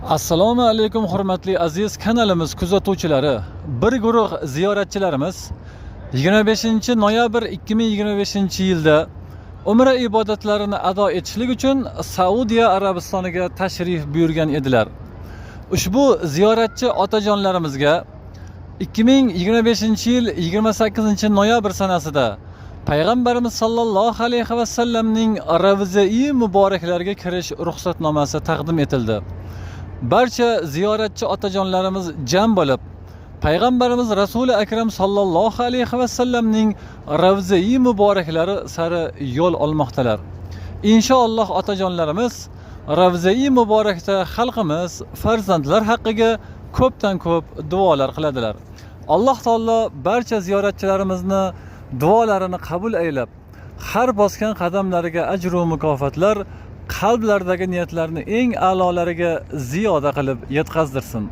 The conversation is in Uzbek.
Assalomu alaykum, hurmatli aziz kanalimiz kuzatuvchilari. Bir guruh ziyoratchilarimiz 25 noyabr 2025 yilda umra ibodatlarini ado etishlik uchun Saudiya Arabistoniga tashrif buyurgan edilar. Ushbu ziyoratchi otajonlarimizga 2025 yil 28 noyabr sanasida Payg'ambarimiz sallallohu alayhi va sallamning ravzai muboraklariga kirish ruxsatnomasi taqdim etildi. Barcha ziyoratchi otajonlarimiz jam bo'lib, Payg'ambarimiz Rasuli Akram sallallohu alayhi va sallamning ravzai muboraklari sari yo'l olmoqdalar. Inshaalloh otajonlarimiz ravzai muborakda xalqimiz, farzandlar haqqiga ko'pdan ko'p duolar qiladilar. Alloh taolo barcha ziyoratchilarimizni duolarini qabul aylab, har bosgan qadamlariga ajru mukofotlar, qalblardagi niyatlarni eng a'lolariga ziyoda qilib yetkazdirsin.